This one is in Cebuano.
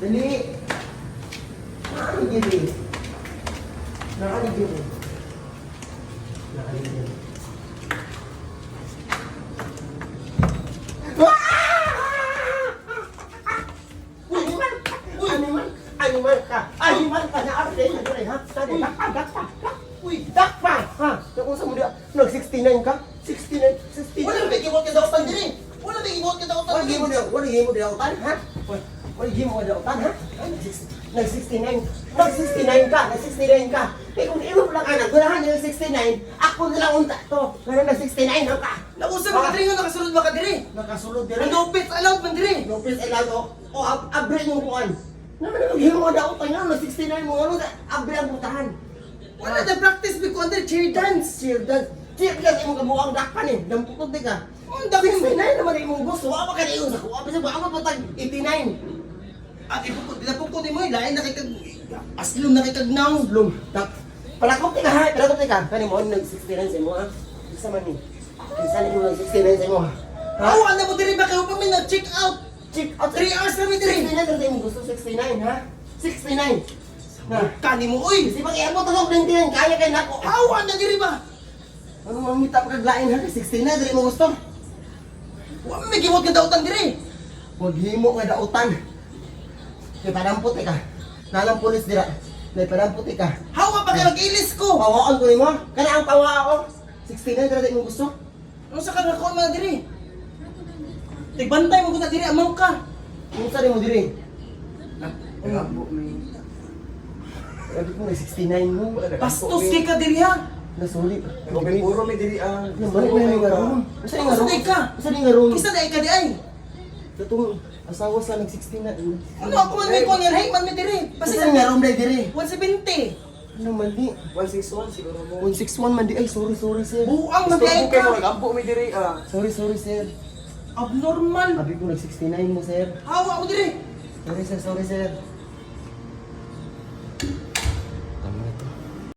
Dali. Nakaligid eh. Nakaligid eh. Nakaligid. Animal! Animal! Animal ka! Animal ka! Naarte na dali ha? Dali, dakpa! Dakpa! Uy, Dakpa! Ha? Kung sa mo diya, nag-69 ka? 69? 69? wala may gibot ka dautan diri. Wala may gibot ka dautan Wala diri. gimo dia, wala gimo dia utan, ha? Wala gimo dia utan, ha? Nag-69. Nag-69 ka, nag-69 ka. Eh kung imo lang anak, ganahan niya 69, ako na lang unta to. Ngano nag-69 na ka? Nausa ba ka diri nga nakasulod ba ka diri? Nakasulod diri. No pits allowed man diri. No please allow o o abre yung kuan. Naman na maghimo ka utan nga nag-69 mo ano abre ang putahan. Wala na practice bi ko under cheer dance. Cheer dance. Cheer dance imong kabuang dakpan eh. Damputod di ka. Ang dami mo. 69 naman imong gusto. Wa pa ka na sa kuha. Bisag wa pa tag 89. At ipukod, dinapukod mo, lain na kay kag aslom na kay kag now. Lum, tak. Palakop ti ka ha, palakop ti ka. Kani mo nag 69 sa imo ha. Isa man ni. Isa ni mo nag 69 sa imo ha. Ha? Awa na mo diri ba kayo pa mi na check out. Check out. 3 hours na mi diri. 69 ra imong gusto 69 ha. 69. Ha. Kani mo oy. Kasi pag iabot ang 99 kaya kay nako. Awa na diri ba? Ano mangita pa kag lain ha? 69 dili mo gusto. Wa may gibot ka dautan diri. Wag himo nga dautan. Kay padampot ka. Nalang pulis dira. Nay padampot ka. Hawa pa kay mag-ilis ko. Pawaan ko nimo. Kana ang pawa 69 ra imong gusto. Unsa ka nga kuan man diri? Tigbantay mo ko diri amaw ka. Unsa nimo diri? Nagapo mi. Sabi ko na 69 mo. Bastos kay ka diri ha. Nasuli. Nagapo puro mi diri ah. Ano man nga room? Unsa ni nga room? Unsa ka? Unsa ni nga room? Kisa na ka di ay. Katong asawa sa nag 69. Ano ako man may kuan nga man mi diri. Basta Basta nga room dai diri. 170. Ano mali? 161 siguro mo. 161 man di ay sorry sorry sir. Buang man di ay Istorbo kayo ka. nagampo mi diri ah. Sorry sorry sir. Abnormal. Sabi ko nag 69 mo sir. Hawa mo diri. Sorry sir, sorry sir.